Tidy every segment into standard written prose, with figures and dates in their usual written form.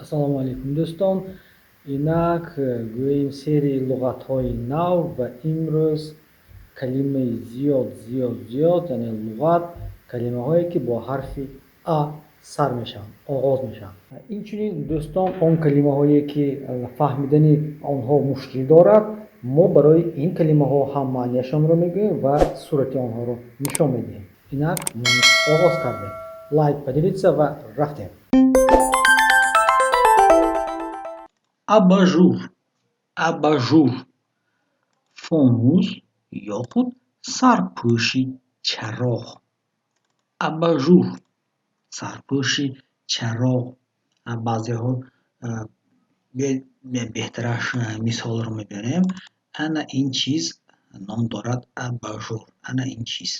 Ассалому алайкум, дӯстон. Инак гӯем, серияи луғатҳои нав ва имрӯз калимаи зиёд, зиёд, зиёд, яъне луғат, калимаҳое, ки бо ҳарфи А сар мешаванд, оғоз мешаванд. Инчунин, дӯстон, он калимаҳое, ки фаҳмидани онҳо мушкил дорад, мо барои ин калимаҳо ҳам маънияшонро мегӯем ва сурати онҳоро нишон медиҳем. Инак мо оғоз кардем. Лайк, поделиться ва рафтем. Абажур, абажур, фонус ё худ сарпӯши чароғ. Абажур, сарпӯши чароғ. Баъзеҳо, беҳтараш мисолро мебинем. Ана ин чиз ном дорад абажур. Ана ин чиз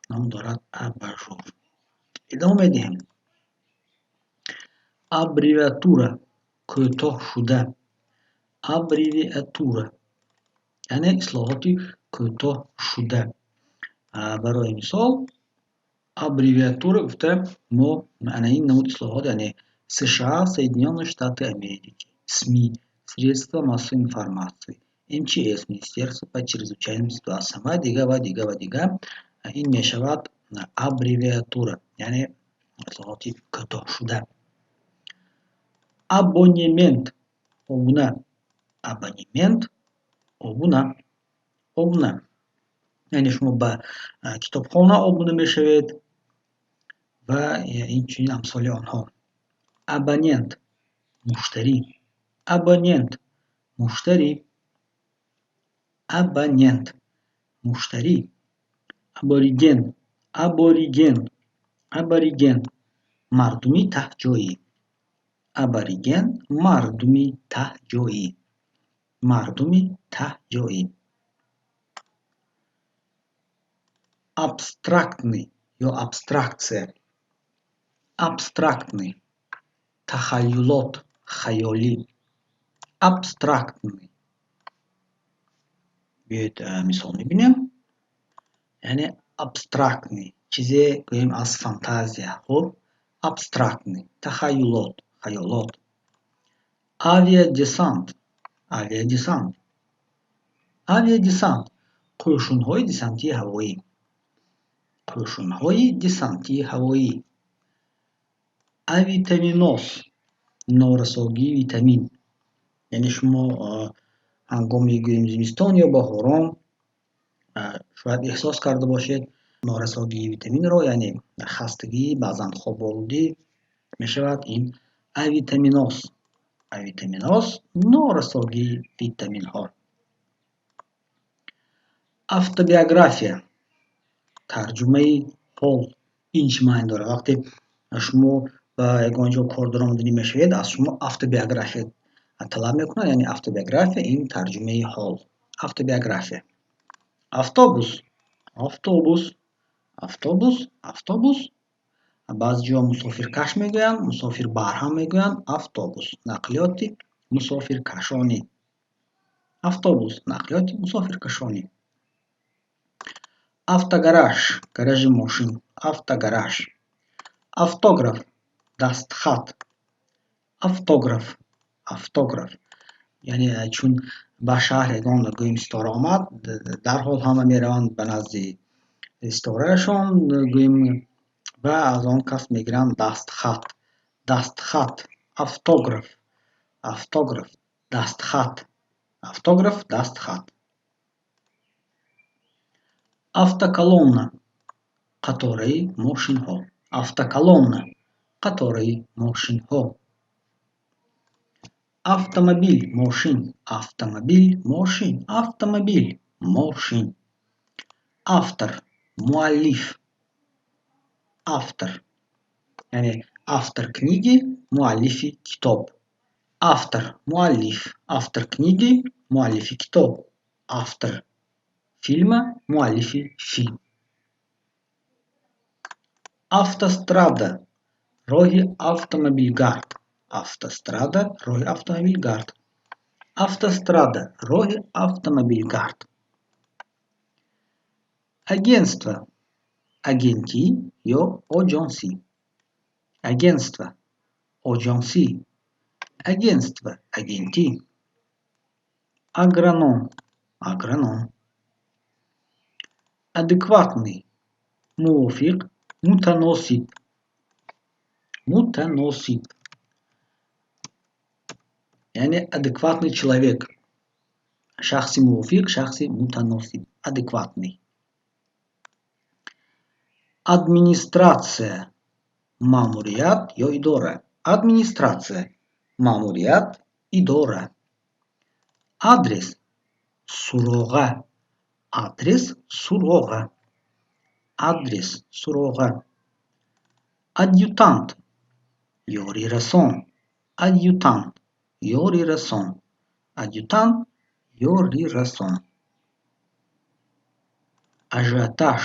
ном дорад абажур. Идома медиҳем. Аббревиатура, кӯтоҳ шуда. Аббревиатура, яъне ислоҳоти кӯтоҳ шуда. Барои мисол, аббревиатура гуфта мо ана ин намуд ислоҳот, яъне США, Соединённые Штаты Америки, СМИ, средства массовой информации, МЧС, Министерство по чрезвычайным ситуациям ва дига, ва дига, ва дига. Ин мешавад аббревиатура, яъне ислоҳоти кӯтоҳшуда. Абонемент, обуна. Абонемент, обуна, обуна, яъне шумо ба китобхона обуна мешавед ва инчунин амсоли онҳо. Абонент, муштарӣ. Абонент, муштарӣ. Абонент, муштарӣ. Абориген, абориген, абориген, мардуми таҳҷоӣ. Абориген, мардуми таҳҷоӣ, мардуми таҳҷоӣ. Абстрактный ё абстракция. Абстрактный, тахайюлот, хаёлӣ. Абстрактный. Биёед, мисол мебинем. Яъне абстрактный, чизе гӯем аз фантазия. Хуб, абстрактный, тахайюлот, хаёлот. Авиадесант, авиадесант, авиадесант, қӯшунҳои десантии ҳавоӣ, қӯшунҳои десантии ҳавоӣ. Авитаминоз, норасогии витамин. Яъне шумо ҳангоми, гӯем, зимистон ё баҳорон шояд эҳсос карда бошед норасогии витаминро, яъне хастагӣ, баъзан хоболудӣ мешавад. Ин авитаминоз, авитаминоз, норасогии витаминҳо. Автобиография, тарҷумаи ҳол. Ин чӣ маъне дорад? Вақте шумо ба ягон ҷо кор даромаданӣ мешавед, аз шумо автобиография талаб мекунад. Яъне автобиография ин тарҷумаи ҳол, автобиография. Автобус, автобус, автобус, автобус. Баъзе ҷо мусофиркаш мегӯянд, мусофирбар ҳам мегӯянд. Автобус, нақлиёти мусофиркашонӣ. Автобус, нақлиёти мусофиркашонӣ. Автогараж, гаражи мошин. Автогараж. Автограф, дастхат. Автограф, автограф, яъне чун ба шаҳр ягон, гӯем, ситора омад, дарҳол ҳама мераванд ба назди ситораашон, гӯем, ва аз он кас мегиранд дастхат. Дастхат, автограф. Автограф, дастхат. Автограф, дастхат. Автоколонна, қатораи мошинҳо. Автоколонна, қатораи мошинҳо. Автомобил, мошин. Автомобил, мошин. Автомобил, мошин. Автор, муаллиф. Автор, яъне автор книги, муаллифи китоб. Автор, муаллиф. Автор книги, муаллифи китоб. Автор фильма, муаллифи филм. Автострада, роҳи автомобилгард. Автострада, роҳи автомобилгард. Автострада, роҳи автомобилгард. Агентство, агентӣ ё оҷонсӣ. Агентство, Оҷонсӣ, агентство, агентӣ. Агроном, агроном. Адекватный, мувофиқ, мутаносиб, мутаносиб, яъне адекватный человек, шахси мувофиқ, шахси мутаносиб, адекватный. Администрация, маъмурият ё идора. Администрация, маъмурият, идора. Адрес, суроға. Адрес, суроға. Адрес, суроға. Адъютант, ёрирасон. Адъютант, ёрирасон. Адъютант, ёрирасон. Ажиотаж,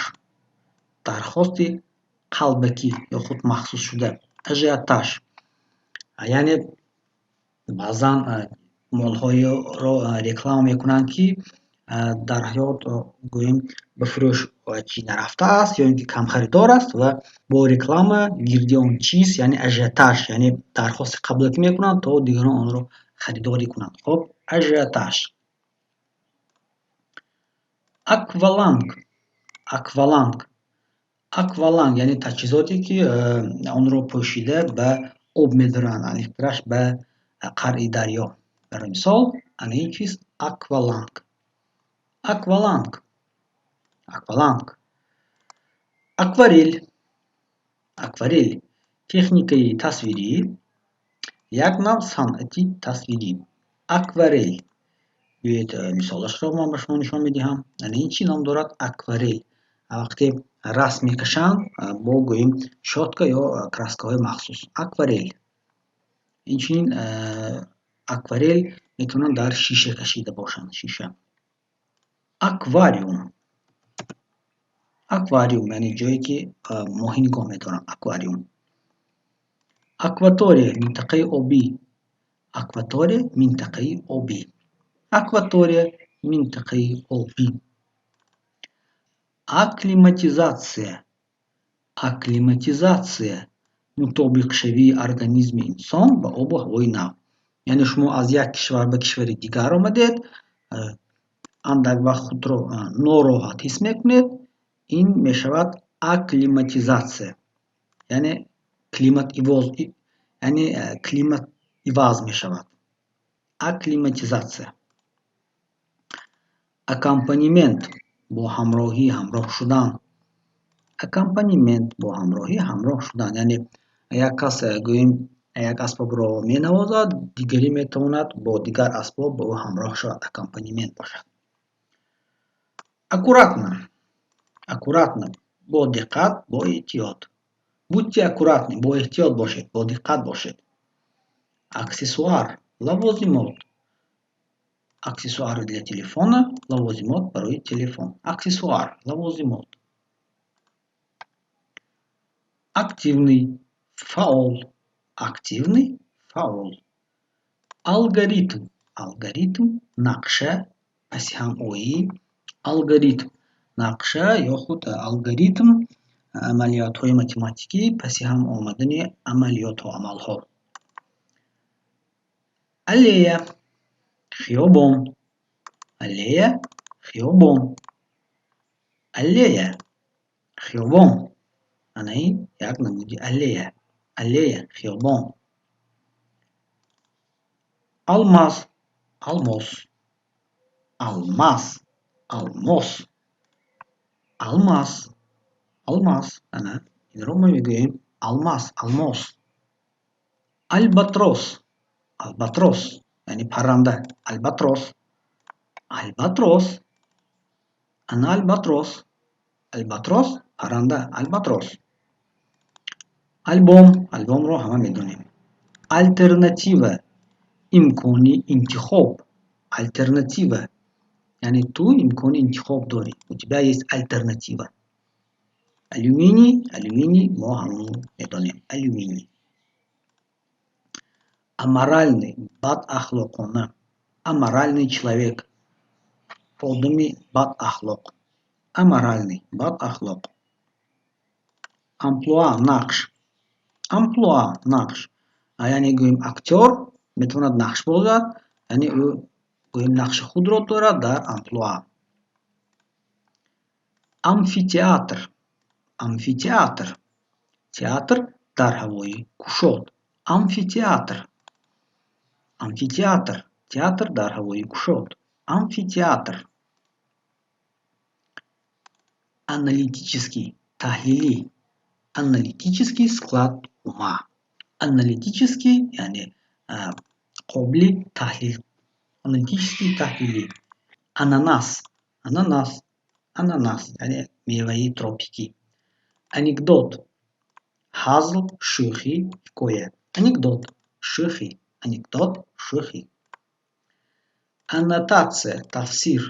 дархости қалбакӣ ё худ махсусшуда. Ажиотаж, яъне баъзан молҳоеро реклама мекунанд, ки дар ҳаёт, гӯем, ба фурӯш чӣ нарафтааст ё ин ки камхаридор аст, ва бо реклама гирди он чиз, яъне ажиотаж, яъне дархости қалбакӣ мекунанд, то дигарон онро харидорӣ кунанд. Хоб, ажиотаж. Акваланг, акваланг. Акваланг, яъне таҷҳизоте, ки онро пӯшида ба об медаранд, аниқтараш ба қари дарё. Барои мисол, ана ин чиз акваланг, акваланг, акваланг. Акварель, акварель, техникаи тасвирӣ, як навъ санъати тасвирӣ. Акварель. Биёед, мисолашро ман ба шумо нишон медиҳам. Ана ин чӣ ном дорад? Акварель. Вақте расм мекашанд бо, гӯем, щётка ё краскаҳои махсус. Акварель. Инчунин акварель метавонанд дар шиша кашида бошанд, шиша. Аквариум, аквариум, яъне ҷое, ки моҳӣ нигоҳ медоранд, аквариум. Акватория, минтақаи обӣ. Акватория, минтақаи обӣ. Акватория, минтақаи обӣ. Акклиматизация, акклиматизация, мутобиқшавии организми инсон ба обу ҳавои нав. Яъне шумо аз як кишвар ба кишвари дигар омадед, андак вақт худро нороҳат ҳис мекунед, ин мешавад акклиматизация, яъне климат ивоз, яъне климат иваз мешавад. Акклиматизация. Аккомпанемент, бо ҳамроҳӣ ҳамроҳ шудан. Аккомпанемент, бо ҳамроҳӣ ҳамроҳ шудан, яъне як кас, гӯем, як асбобро менавозад, дигарӣ метавонад бо дигар асбоб ба ӯ ҳамроҳ шавад, аккомпанемент бошад. Аккуратно, аккуратно, бо диққат, бо эҳтиёт. Будьте аккуратны, бо эҳтиёт бошед, бо диққат бошед. Аксессуар, лавозимот. Аксессуары для телефона, лавозимот барои телефон. Аксессуар, лавозимот. Активный, фаъол. Активный, фаъол. Алгоритм, алгоритм, нақша, паси ҳамоӣ. Алгоритм, нақша ё худ алгоритм, амалиётҳои математикӣ, паси ҳам омадани амалиётҳо, амалҳо. Аллея, хиёбон. Аллея, хиёбон. Аллея, хиёбон. Ана ин як намуди аллея. Аллея, хиёбон. Алмаз, алмос. Алмаз, алмос. Алмаз, алмаз. Ана инро мо мегӯем алмаз, алмос. Альбатрос, албатрос, яъне парранда. Альбатрос, альбатрос. Ана альбатрос, альбатрос, парранда, альбатрос. Альбом, альбомро ҳама медонем. Алтернатива, имкони интихоб. Алтернатива, яъне ту имкони интихоб дорӣ, у тебя есть альтернатива. Алюминий, алюминий мо ҳамон медонем, алюминий. Аморальный, бадахлоқона. Аморальный человек, одами бадахлоқ. Аморальный, бадахлоқ. Амплуа, нақш. Амплуа, нақш. Яъне гӯем, актёр метавонад нақш бозад, яъне ӯ, гӯем, нақши худро дорад дар амплуа. Амфитеатр, амфитеатр — театр дар ҳавои кушод. Амфитеатр, амфитеатр — театр дар ҳавои кушод. Амфитеатр. Аналитический — таҳлилӣ. Аналитический склад ума. Аналитический, яъне қобили таҳлил. Аналитический — таҳлилӣ. Ананас, ананас, ананас, яъне меваи тропикӣ. Анекдот — ҳазл, шӯхӣ, ҳикоя. Анекдот — шӯхӣ. Анекдот — шӯхӣ. Аннотатсия — тафсир.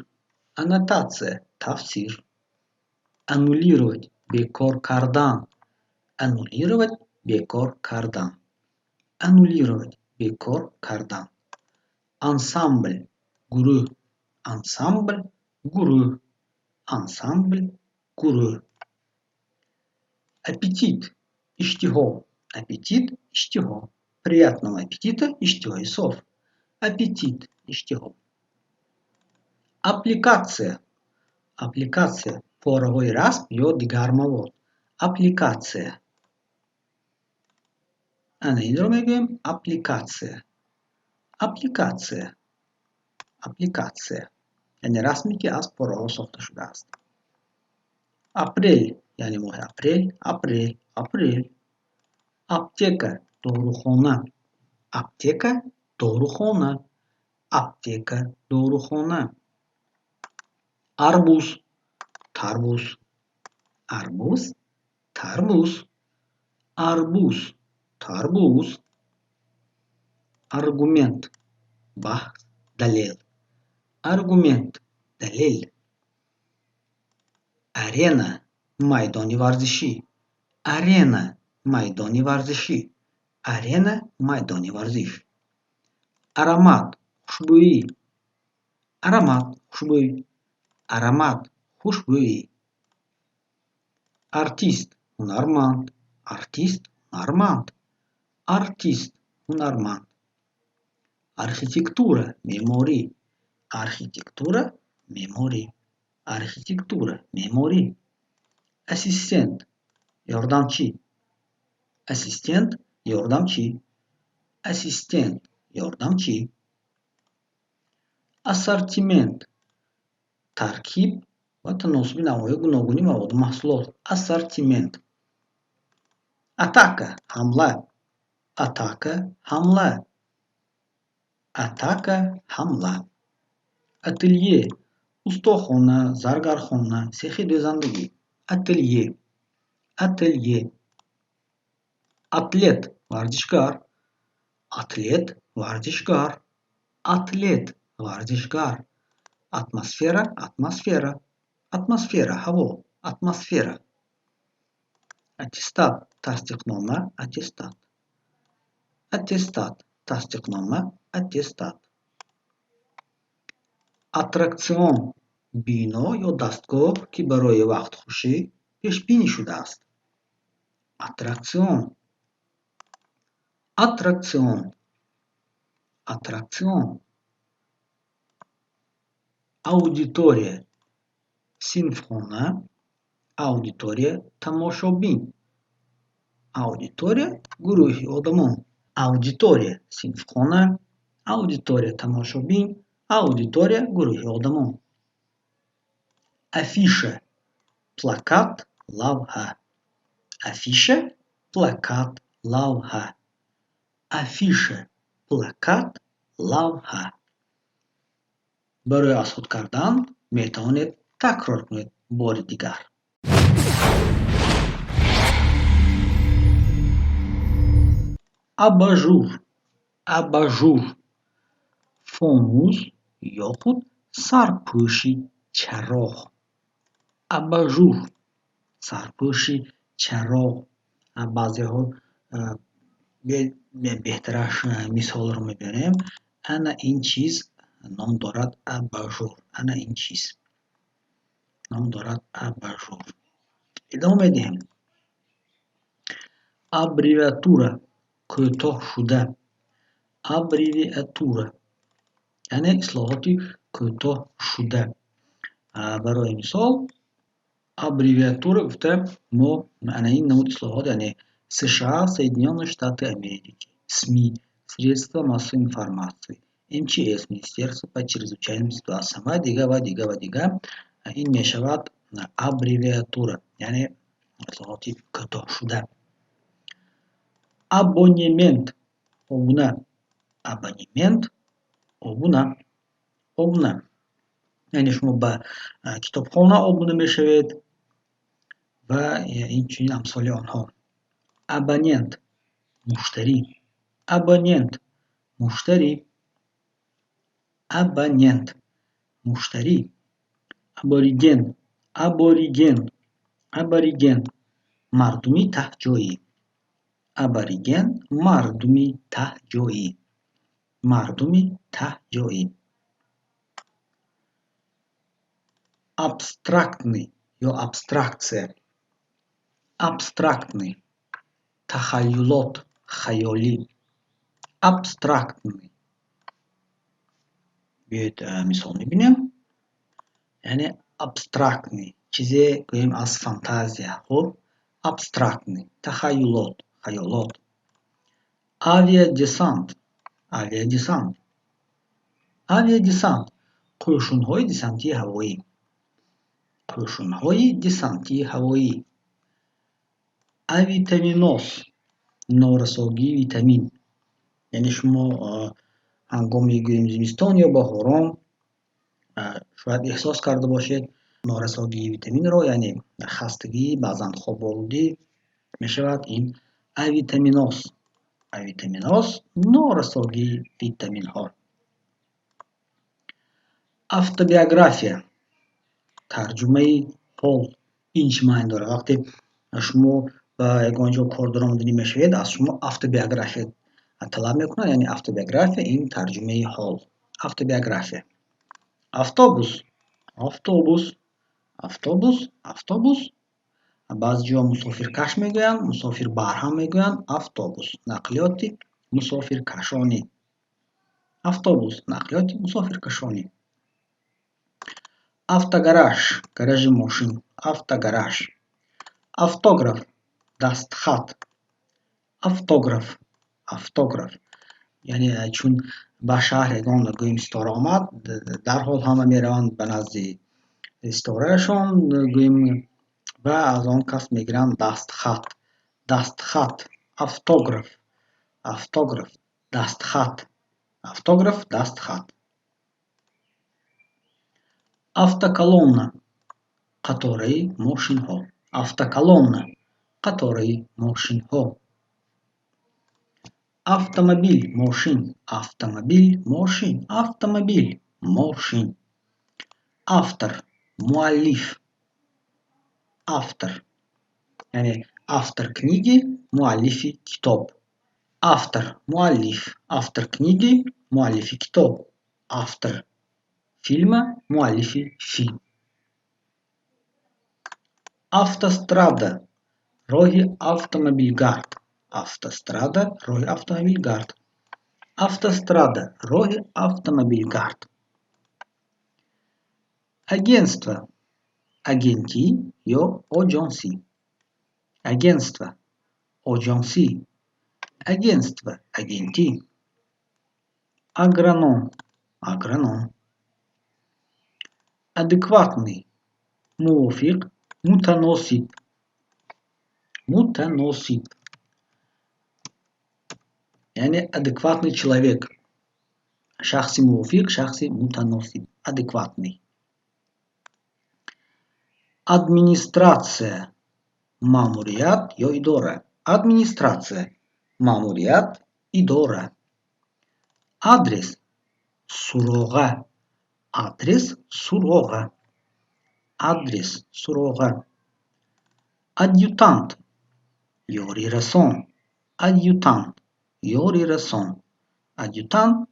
Аннотатсия — тафсир. Аннулировать — бекор кардан. Аннулировать — бекор кардан. Аннулировать — бекор кардан. Ансамбл — гурӯҳ. Ансамбл — гурӯҳ. Ансамбл — гурӯҳ. Аппетит — иштиҳо. Аппетит — иштиҳо. Приятного аппетита — иштиҳои соф. Аппетит — иштиҳо. Аппликация, аппликация — пораҳои расм ё дигар мавод. Аппликация, ана инро мегӯем аппликация. Аппликация, аппликация, яъне расме, ки аз пораҳо сохта шудааст. Апрел, яъне моҳи апрел. Апрел, апрел. Аптека — дорухона. Аптека — дорухона. Аптека — дорухона. Арбуз, тарбуз. Арбуз, тарбуз. Арбуз, тарбуз. Аргумент — баҳс, далел. Аргумент — далел. Арена — майдони варзишӣ. Арена — майдони варзишӣ. Арена — майдони варзиш. Аромат — хушбӯӣ. Аромат — хушбӯй. Аромат — хушбӯӣ. Артист — ҳунарманд. Артист — ҳунарманд. Артист — ҳунарманд. Архитектура — меъморӣ. Архитектура — меъморӣ. Архитектура — меъморӣ. Ассистент — ёрдамчӣ. Ассистент — ёрдамчӣ. Ассистент — ёрдамчӣ. Ассортимент — таркиб ва таносуби навъҳои гуногуни маводу маҳсулот. Ассортимент. Атака — ҳамла. Атака — ҳамла. Атака — ҳамла. Ателье — устохона, заргархона, сехи дӯзандагӣ. Ателье, ателье. Атлет — варзишгар. Атлет — варзишгар. Атлет — варзишгар. Атмосфера, атмосфера. Атмосфера — ҳаво. Атмосфера. Аттестат — тасдиқнома. Аттестат. Аттестат — тасдиқнома. Аттестат. Аттракцион — бино ё дастгоҳ, ки барои вақтхушӣ пешбинӣ шудааст. Аттракцион, аттракцион, аттракцион. Аудитория — синфхона. Аудитория — тамошобин. Аудитория — гурӯҳи одамон. Аудитория — синфхона. Аудитория — тамошобин. Аудитория — гурӯҳи одамон. Афиша — плакат, лавҳа. Афиша — плакат, лавҳа. Афиша — плакат, лавҳа. Барои аз худ кардан метавонед такрор кунед бори дигар. Абажур, абажур — фонус ё худ сарпӯши чароғ. Абажур — сарпӯши чароғ. Баъзеҳо, беҳтараш мисолро мебарем. Ана ин чиз ном дорад абажур. Ана ин чиз ном дорад абажур. Идома медиҳем. Аббревиатура. Кӯтоҳшуда, аббревиатура, яъне ислоҳоти кӯтоҳшуда. Барои мисол, аббревиатура гуфта мо ана ин намуд ислоҳот, яъне США, Соединённые Штаты Америки, СМИ, средства массовой информации, МЧС, Министерство по чрезвычайным ситуациям ва дигар, ва дигар, ва дигар. Ин мешавад аббревиатура, яъне ислоҳоти кӯтоҳшуда. Абонемент, обуна. Абонемент, обуна, обуна, яъне шумо ба китобхона обуна мешавед ва инчунин амсоли онҳо. Абонент, муштарӣ. Абонент, муштарӣ. Абонент, муштарӣ. Абориген, абориген, абориген, мардуми таҳҷоӣ. Абориген, мардуми таҳҷоӣ, мардуми таҳҷоӣ. Абстрактный ё абстракция. Абстрактный, тахайюлот, хаёлӣ. Абстрактный. Биёед, мисол мебинем. Яъне абстрактный, чизе гӯем аз фантазия. Хуб, абстрактный, тахайюлот, хаёлот. Авиадесант, авиадесант, авиадесант, қӯшунҳои десантии ҳавоӣ, қӯшунҳои десантии ҳавоӣ. Авитаминоз, норасогии витамин, яъне шумо ҳангоми, гӯем, зимистон ё баҳорон шояд эҳсос карда бошед норасогии витаминро, яъне хастагӣ, баъзан хоболудӣ мешавад. Ин авитаминоз, авитаминоз, норасогии витаминҳо. Автобиография, тарҷумаи ҳол. Ин чӣ маъне дорад? Вақте шумо ба ягон ҷо кор даромаданӣ мешавед, аз шумо автобиография талаб мекунад, яъне автобиография ин тарҷумаи ҳол, автобиография. Автобус, автобус, автобус, автобус. Баъзе ҷо мусофиркаш мегӯянд, мусофирбар ҳам мегӯянд. Автобус, нақлиёти мусофиркашонӣ. Автобус, нақлиёти мусофиркашонӣ. Автогараж, гаражи мошин, автогараж. Автограф, дастхат. Автограф, автограф, яъне чун ба шаҳр ягон, гӯем, ситора омад, дарҳол ҳама мераванд ба назди ситораашон, гӯем, ва аз он кас мегиранд дастхат, дастхат, автограф. Автограф, дастхат. Автограф, дастхат. Автоколонна, қатораи мошинҳо. Автоколонна, қатораи мошинҳо. Автомобиль, мошин. Автомобиль, мошин. Автомобиль, мошин. Автор, муаллиф. Автор, яъне автор книги, муаллифи китоб. Автор, муаллиф. Автор книги, муаллифи китоб. Автор фильма, муаллифи филм. Автострада, роҳи автомобилгард. Автострада, роҳи автомобилгард. Автострада, роҳи автомобилгард. Агентство, агентӣ ё оҷонсӣ. Агентство, оҷонсӣ. Агентство, агентӣ. Агроном, агроном. Адекватный, мувофиқ, мутаносиб, мутаносиб, яъне адекватный человек, шахси мувофиқ, шахси мутаносиб, адекватный. Администрация, маъмурият ё идора. Администрация, маъмурият, идора. Адрес, суроға. Адрес, суроға. Адрес, суроға. Адъютант, ёрирасон. Адъютант, ёрирасон. Адъютант,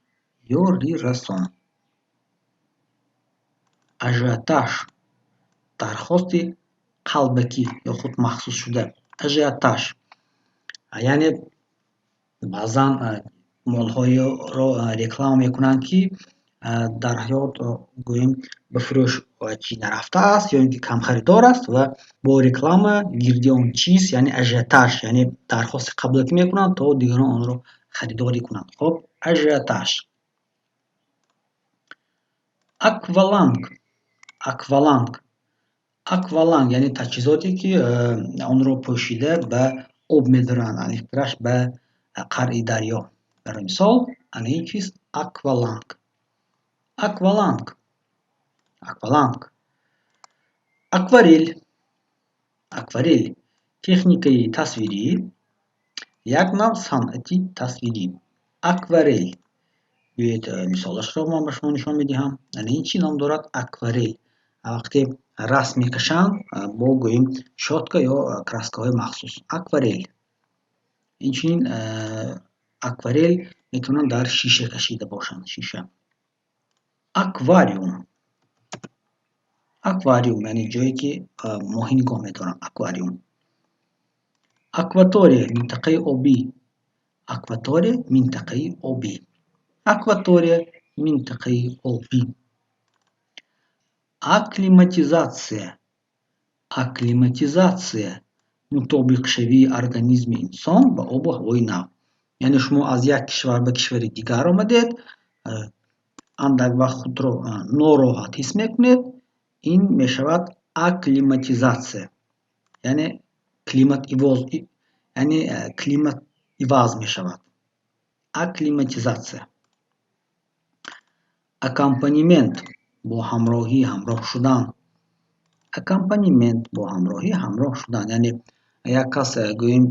ёрирасон. Ажиотаж, дархости қалбакӣ ё худ махсусшуда. Ажиотаж, яъне Баъзан молҳоеро реклама мекунанд, ки дар ҳаёт, гӯем, ба фурӯш чӣ нарафтааст ё ин ки камхаридор аст ва бо реклама гирди он чиз, яъне ажиотаж, яъне дархости қаблакӣ мекунанд, то дигарон онро харидорӣ кунанд. Хоб, ажиотаж. Акваланг, акваланг, акваланг, яъне таҷҳизоте, ки онро пӯшида ба об медаранд, аниқтараш ба қари дарё. Барои мисол, ана ин чиз акваланг, акваланг, акваланг. Акварель, акварель — техникаи тасвирӣ, як навъ санъати тасвирӣ. Акварель. Биёед, мисолашро ман ба шумо нишон медиҳам. Ана ин чӣ ном дорад? Акварель. Вақте расм мекашанд бо, гӯем, щётка ё краскаҳои махсус. Акварель. Инчунин акварель метавонанд дар шиша кашида бошанд, шиша. Аквариум, аквариум, яъне ҷое, ки моҳӣ нигоҳ медоранд, аквариум. Акватория — минтақаи обӣ, акватория — минтақаи обӣ, акватория — минтақаи обӣ. Акклиматизация, акклиматизация — мутобиқшавии организми инсон ба обу ҳавои нав. Яъне шумо аз як кишвар ба кишвари дигар омадед, андак вақт худро нороҳат ҳис мекунед, ин мешавад акклиматизация, яъне климат ивоз, яъне климат иваз мешавад. Акклиматизация. Аккомпанемент — бо ҳамроҳӣ ҳамроҳ шудан, аккомпанемент — бо ҳамроҳӣ ҳамроҳ шудан, яъне як кас, гӯем,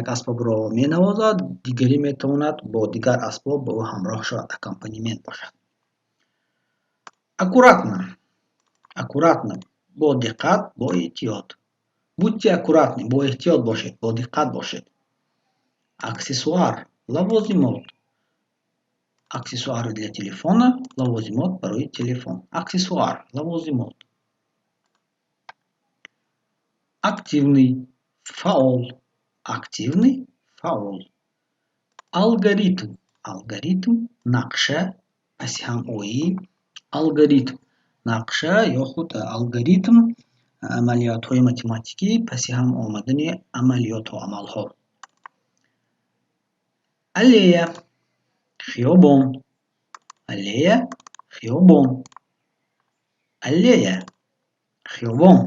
як асбобро менавозад, дигаре метавонад бо дигар асбоб ба ӯ ҳамроҳ шавад, аккомпанемент бошад. Аккуратно, аккуратно — бо диққат, бо эҳтиёт. Будьте аккуратны — бо эҳтиёт бошед, бо диққат бошед. Аксессуар — лавозимот. Аксессуары для телефона — лавозимот барои телефон. Аксессуар — лавозимот. Активный — фаъол, активный — фаъол. Алгоритм, алгоритм — нақша, пасиҳамоӣ. Алгоритм — нақша ё худ алгоритм — амалиётҳои математикӣ, паси ҳам омадани амалиётҳо, амалҳо. Аллея — хиёбон, аллея — хиёбон, аллея — хиёбон.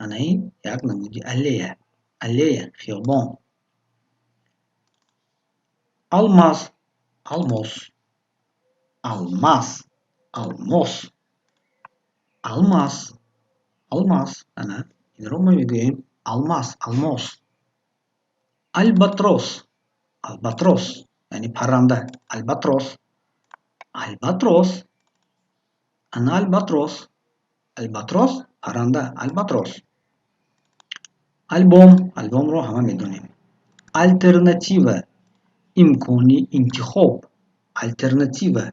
Ана ин як намуди аллея, аллея — хиёбон. Алмаз — алмос, алмаз — алмос, алмаз, алмаз. Ана инро мо мегӯем алмаз, алмос. Альбатрос, альбатрос, яъне парранда. Альбатрос, альбатрос. Ана альбатрос, альбатрос — парранда, альбатрос. Альбом, альбомро ҳама медонем. Алтернатива — имкони интихоб. Алтернатива,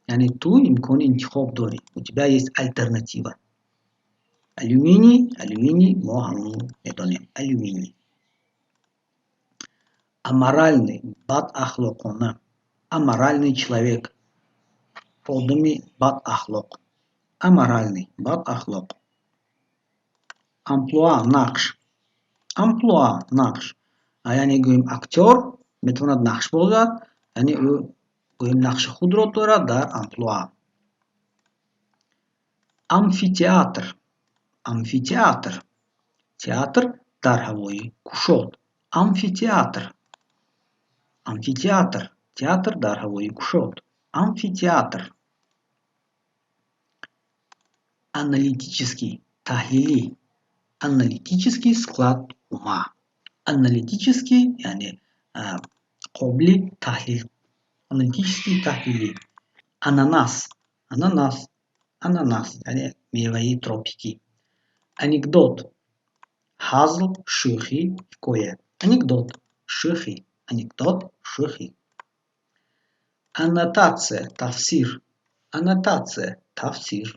яъне ту имкони интихоб дорӣ, у тебя есть альтернатива. Алюминий, алюминий мо ҳамон медонем, алюминий. Аморальный — бадахлоқона. Аморальный человек — одами бадахлоқ, аморальный — бадахлоқ. Амплуа — нақш, амплуа — нақш, яъне, гӯем, актёр метавонад нақш бозад, яъне ӯ, гӯем, нақши худро дорад дар амплуа. Амфитеатр, амфитеатр — театр дар ҳавои кушод. Амфитеатр, амфитеатр — театр дар ҳавои кушод, амфитеатр. Аналитический — таҳлилӣ, аналитический склад ума. Аналитический, яъне қобили таҳлил, аналитический — таҳлилӣ. Ананас, ананас, ананас, яъне меваи тропикӣ. Анекдот — ҳазл, шӯхӣ, ҳикоя. Анекдот — шӯхӣ, анекдот — шӯхӣ. Аннотатсия — тафсир, аннотатсия — тафсир.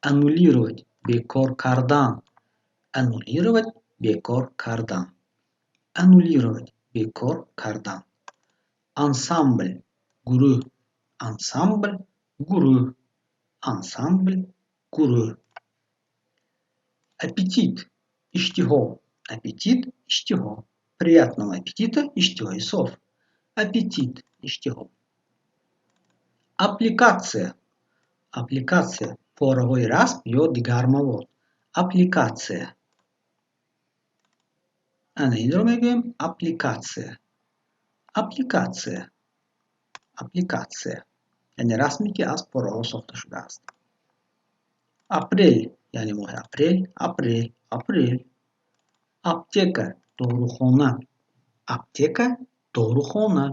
Аннулировать — бекор кардан, аннулировать — бекор кардан, аннулировать — бекор кардан. бекор кардан. Ансамбл, гурӯҳ, ансамбл, гурӯҳ, ансамбл, гурӯҳ. Аппетит, иштиҳо, аппетит, иштиҳо. Приятного аппетита, иштиҳои соф. Аппетит, иштиҳо. Аппликация, аппликация, пораҳои расм ё дигар мавод. Аппликация, ана инро мегӯем аппликация, аппликация, аппликация, яъне расме, ки аз пораҳо сохта шудааст. Апрел, яъне моҳи апрел, апрел, апрел. Аптека, дорухона, аптека, дорухона,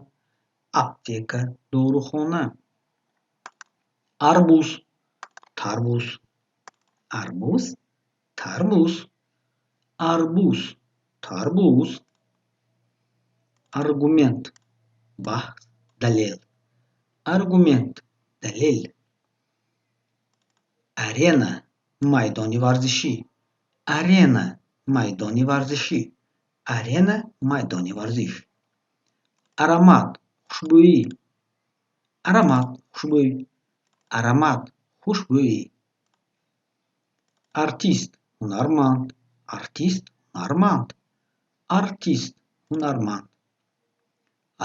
аптека, дорухона. Арбуз, тарбуз, арбуз, тарбуз, арбуз, тарбуз. Аргумент, баҳс, далел, аргумент, далел. Арена, майдони варзишӣ, арена, майдони варзишӣ, арена, майдони варзиш. Аромат, хушбӯӣ, аромат, хушбӯй, аромат, хушбӯӣ. Артист, ҳунарманд, артист, ҳунарманд, артист, ҳунарманд.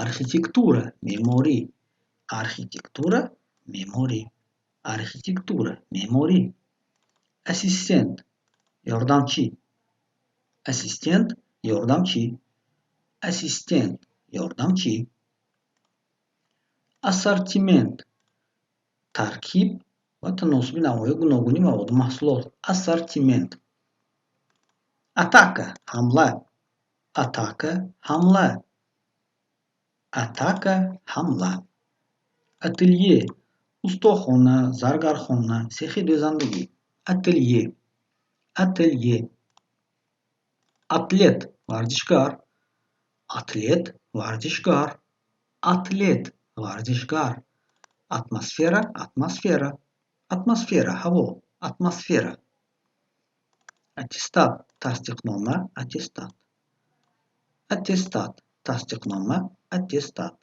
Архитектура, меъморӣ, архитектура, меъморӣ, архитектура, меъморӣ. Ассистент, ёрдамчӣ, ассистент, ёрдамчӣ, ассистент, ёрдамчӣ. Ассортимент, таркиб ва таносуби навъҳои гуногуни маводу маҳсулот. Ассортимент. Атака, ҳамла, атака, ҳамла, атака, ҳамла. Ателье, устохона, заргархона, сехи дӯзандагӣ. Ателье, ателье. Атлет, варзишгар, атлет, варзишгар, атлет, варзишгар. Атмосфера, атмосфера, атмосфера, ҳаво, атмосфера. Аттестат, тасдиқнома, аттестат, аттестат, тасдиқнома, аттестат.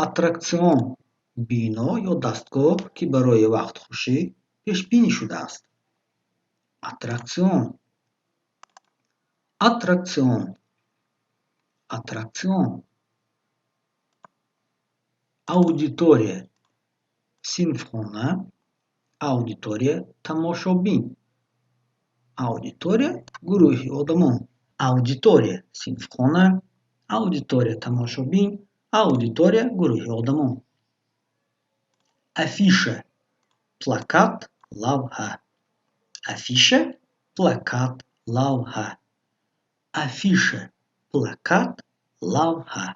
Аттракцион, бино ё дастгоҳ, ки барои вақтхушӣ пешбинӣ шудааст. Аттракцион, аттракцион, аттракцион. Аудитория, синфхона, аудитория, тамошобин, аудитория, гурӯҳи одамон. Аудитория, синфхона, аудитория, тамошобин, аудитория, гурӯҳи одамон. Афиша, плакат, лавҳа, афиша, плакат, лавҳа, афиша, плакат, лавҳа.